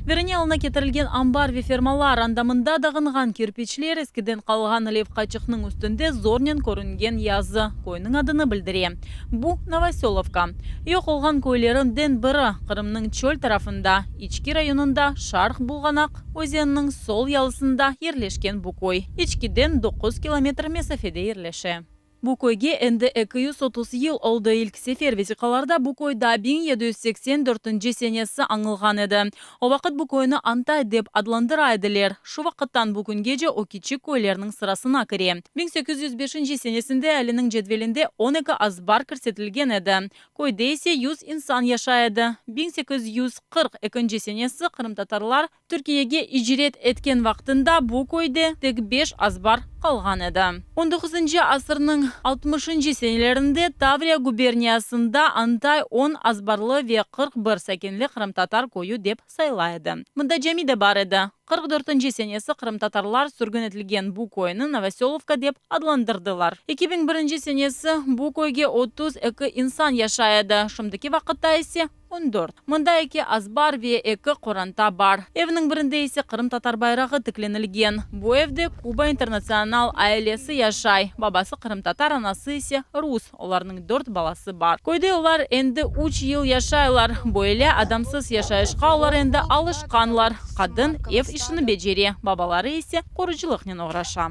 Virane alına ketirilgen ambar ve fermalar, anda-mında dağınğan kirpiçler, eskiden qalğan levhaçıqnıñ üstünde zornen körüngen yazı köyniñ adını bildire. Bu, Novosölovka. Yoq olğan köylerinden biri, Qırımnıñ çöl tarafında, İçki rayonında, Şarq Bulğanaq özeniniñ sol yalısında yerleşken bu köy, İçkiden doquz kilometr mesafede yerleşe. Bu köyge endi 230 yıl oldı. İlk sefer vesiqalarda bu köy daa 1784 senesi añılğan edi. O vaqıt bu köyni Antay dep adlandıra ediler. Şu vaqıttan bu küngece o kiçik köylerniñ sırasına kire. 1805 senesinde ealiniñ cedvelinde 12 azbar kirsetilgen edi. Köyde ise 100 insan yaşay edi. 1842 senesi qırımtatarlar Türkiyege icret etken vaqtında bu köyde tek beş azbar qalğan edi. On doquzıncı asırnıñ altmışıncı senelerinde Tavriya guberniyasında Antay on azbarlı ve 41 sakinli qırımtatar köyü dep sayıla edi. Mında cami de bar edi. 44-nci senesi qırımtatarlar sürgün etilgen bu köyni Novosölovka dep adlandırdılar. 2001-nci senesi bu köyge 32 insan yaşay edi, şimdiki vaqıtta ise 14. Mında eki azbar ve eki qoranta bar. Evniñ birinde ise qırımtatar bayrağı tiklenilgen. Bu evde Kuba internatsional ailesi yaşay, babası qırımtatar, anası ise rus, olarnıñ dört balası bar. Köyde olar endi üç yıl yaşaylar. Böyle adamsız yaşayışqa olar endi alışqanlar. Qadın ev işini becere, babaları ise qurucılıqnen oğraşa.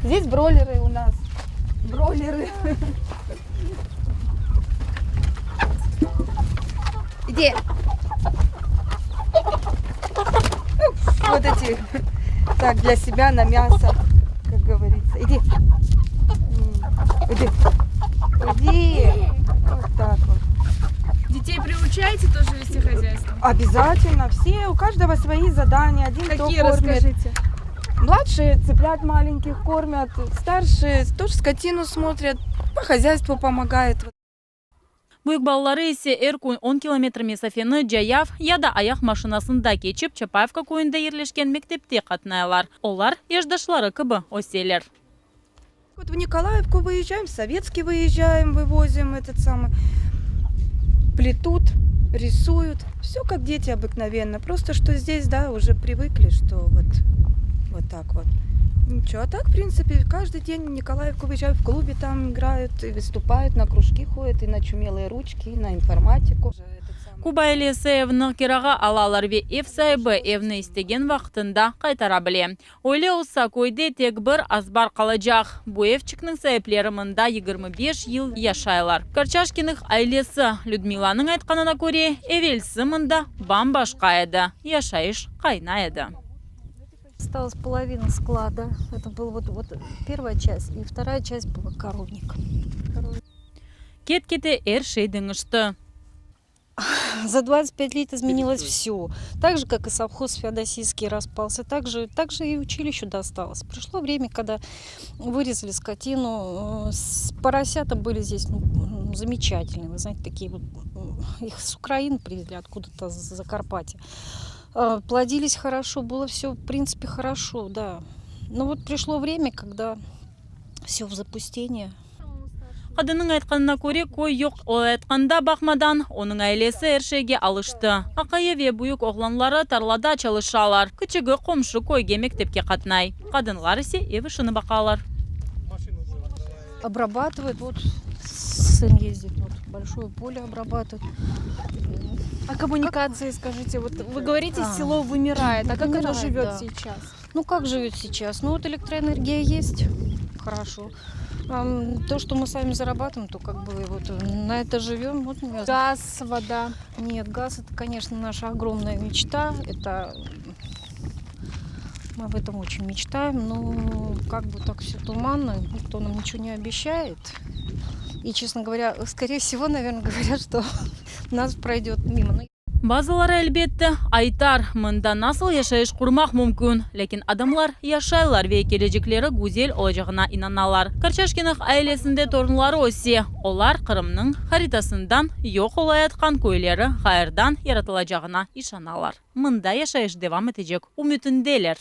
Здесь бройлеры у нас. Бройлеры. Где? Вот эти. Так, для себя на мясо, как говорится. Иди. Иди. Иди. Вот так вот. Детей приучаете тоже вести хозяйство? Обязательно. Все, у каждого свои задания. Один Какие, то кормит. расскажите? Младшие цыплят маленьких кормят, старшие тоже скотину смотрят, по хозяйству помогают. Büyük balaları ise er kün 10 kilometr mesafeni cayav ya da ayaq maşinasında keçip, Çapayevka köyünde yerleşken mektepte qatnaylar. Olar yaşdaşları kibi öseler. Вот в Николаевку выезжаем, в Советский выезжаем, вывозим этот самый, плетут, рисуют. Все как дети обыкновенно. Просто что здесь, да, уже привыкли, что вот, вот так вот. Ничего, а так, в принципе, каждый день в Николаевку выезжают, в клубе там играют, и выступают, на кружки ходят, и на чумелые ручки, и на информатику. Kuba ailesi evni kirağa alalar ve ev saibi evni istegen vaqtında qaytara bile. Öyle olsa köyde tek bir azbar qalacaq. Bu evçikniñ saipleri mında 25 yıl yaşaylar. Korçaşkinniñ ailesi Lüdmilanıñ aytqanına köre, evelsi mında bam-başqa edi. Yaşayış qaynay edi. Осталась половина склада. Это была вот, вот первая часть. И вторая часть была коровник. Ket-kete er şey deñişti. За 25 лет изменилось все. Так же, как и совхоз Феодосийский распался, так же, так же и училищу досталось. Пришло время, когда вырезали скотину. Поросята были здесь, ну, замечательные. Вы знаете, такие вот, их с Украины привезли, откуда-то с Закарпатья. Плодились хорошо, было все, в принципе, хорошо, да. Но вот пришло время, когда все в запустение. Qadınnıñ aytqanına köre, köy yoq olayatqanına baqmadan, onıñ ailesi er şeyge alıştı. Aqayı ve büyük oğlanları tarlada çalışalar. Kiçigi qomşu köyge mektepke qatnay. Qadınlar ise ev işini baqalar. Обрабатывает, вот сын ездит, вот большое поле обрабатывает. А коммуникации, скажите, вот вы говорите, А. село вымирает, а как оно Вымирает, живет да. сейчас? Ну, как живет сейчас? Ну, вот электроэнергия есть, хорошо. То, что мы сами зарабатываем, то как бы вот на это живем. Вот у меня Газ, вода. Нет, газ это, конечно, наша огромная мечта. Это мы об этом очень мечтаем, но как бы так все туманно, никто нам ничего не обещает. И, честно говоря, скорее всего, наверное, говорят, что нас пройдет мимо. Но Bazıları elbette aytar, mında nasıl yaşayış qurmaq mümkün. Lâkin adamlar yaşaylar ve kelecekleri güzel olacağına inanalar. Korçaşkinniñ ailesinde torunları öse. Olar Qırımnıñ haritasından yoq olayatqan köyleri ğayrıdan yaratılacağına işanalar. Mında yaşayış devam etecek ümütindeler.